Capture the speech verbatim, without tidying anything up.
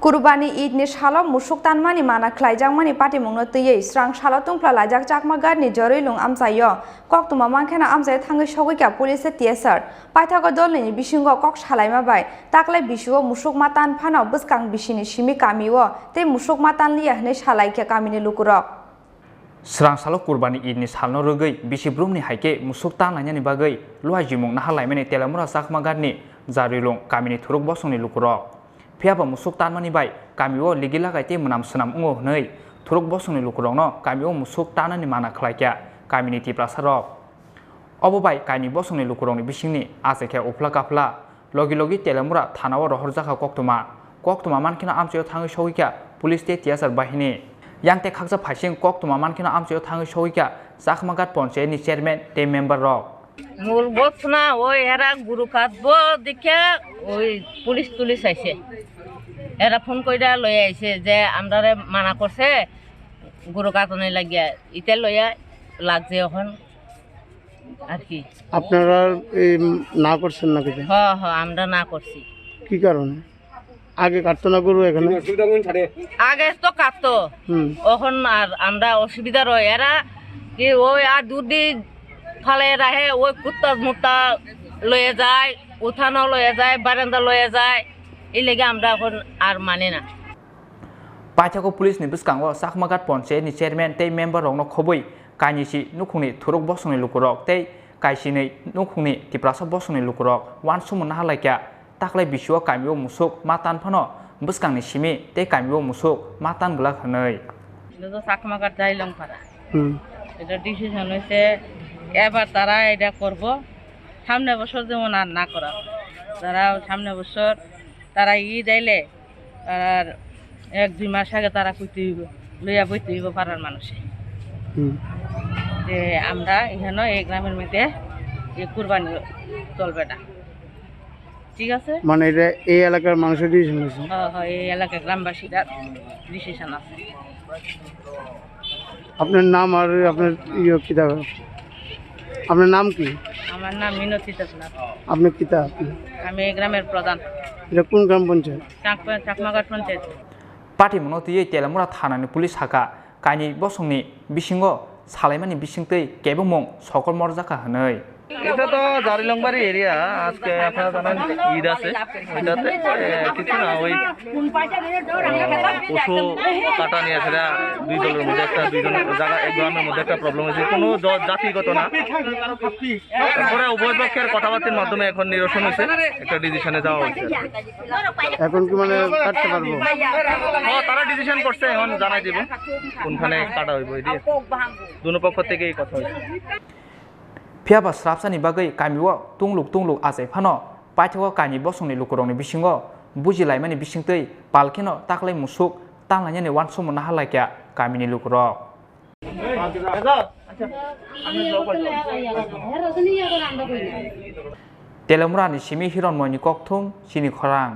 Kurbani Eid ni salo musuk tanmani mana khlaijakmani patimungno twiwi srang salo tungphla laijak Chakmagarh ni Jorilung amchaio koktwma mankheno amchaio thangwi sogwikha police tei T S R. Paithago dolnini bisingo kok salaima bai taklai bisio musuk ma tan phano bwskang bisini simi kamio tei musuk ma tanliya hwnwi salaikha kamini lukurok. Srang salo Kurbani Eid ni salno rwgwi bisi brumni hai khe musuk tan lainani bagwi luaijimung naha laimani Telamura Chakmagarh ni Jarilung kamini thuruk bosongni lukurok. Phiya ba musuk tanmani bai kamio ligi lagai tei mwnam swnam wngo hwnwi thuruk bosongni lukurokno kamio musuk tanani mana khlaikha kamini Tiprasarok. Obo bai kaini bosongni lukurokni bisingni achaikha uphla kaphla. Logi logi Telamura thanao rohorjakha koktwma. Koktwma mankheno amchaio thangwi sogwikha police tei T S R bahini. Yang tei khaksa phaising koktwma mankheno amchaio thangwi sogwikha Chakmagarh Ponchayatni chairman tei member rok. Mul bothna oi era guru katbo dikhe oi police tulis aise. Era phone koida loi aise je amrare mana korse guru katoni lagiya ite loya lagje okhon ar ki. আপনারা এই না করছেন না কিছু? হ, হ, আমরা না করছি। কি কারণে? আগে কাটতো না গরু এখানে? আগে তো কাটতো। হুম। এখন আর আমরা অসুবিধা রয়। এরা কি ওই আর দুধ দি ফালে রাখে, ওই কুত্তা মুত্তা লয়ে যায়, উঠানো লয়ে যায়, বারান্দা লয়ে যায়। এই লেগে আমরা এখন আর মানি না। Paithakgo police ni bwskango Chakmagarh Ponchayat ni chairman tei member rokno khobwi kainwi si nukhungni thuruk bosongni lukurok tei kaisinwi nukhungni Tiprasa bosongni lukurok uansukmung naha laikha, taklai bisio kamio musuk ma tan phano bwskangni simi tei kamio musuk ma tan glak hwnwi. Ino to Chakmagarh Jarilung para. হুম। এটা ডিসিশন হয়েছে, এবার তারা এটা করব, সামনে বছর যেমন আর না করা। তারা সামনে বছর তারা ই দিলে আর এক দুই মাস আগে তারা কইতে হইব, লইয়া বইতে হইব পাড়ার মানুষে। হুম। যে আমরা এখানে এই গ্রামের মধ্যে এই কুরবানি চলবে না, ঠিক আছে? মানে এটা এই এলাকার মানুষের ডিসিশন হয়েছে? হ্যাঁ, হ্যাঁ, এই এলাকার গ্রামবাসীরা ডিসিশন আছে। আপনার নাম আর আপনার ইয়ে কিতা? আপনার নাম কি? আমার নাম মিনতি দেবনাথ। আপনি কিতা? আপনি? আমি এই গ্রামের প্রধান। এটা কোন গ্রাম পঞ্চায়েত? চাকমা-, চাকমাঘাট panchayat. Patimungno twiwi Telamura thanani police hakha kainwi bosongni bisingo salaimani bisingtwi kebengmung sokol morjakha hwnwi. এটা তো জারিলংবাড়ি এরিয়া, আজকে আপনারা জানেন ঈদ আছে, ওইটাতে, এ, কিছু না, ওই, আহ, পশু কাটা নিয়ে সেটা দুই দলের মধ্যে একটা, দুইজনের জায়গা, এক গ্রামের মধ্যে একটা প্রবলেম হয়েছে, কোনো জ-, জাতিগত না। তারপরে উভয় পক্ষের কথাবার্তার মাধ্যমে এখন নিরসন হয়েছে, একটা ডিসিশনে যাওয়া হয়েছে। এখন কি মানে কাটতে পারবো? ও, তারা ডিসিশন করছে, এখন জানাই দিব কোনখানে কাটা হইব, এই দিয়ে দুনো পক্ষ থেকেই কথা হয়েছে। Phiya ba srapsani bagwi kamio tungluk tungluk achai phano paithago kainwi bosongni lukurokni bisingo buji laimani bisingtwi pal kheno taklai musuk tanlainani uansukmung naha laikha kamini lukurok. Telamurani simi Hironmoyni kokthum chini khorang.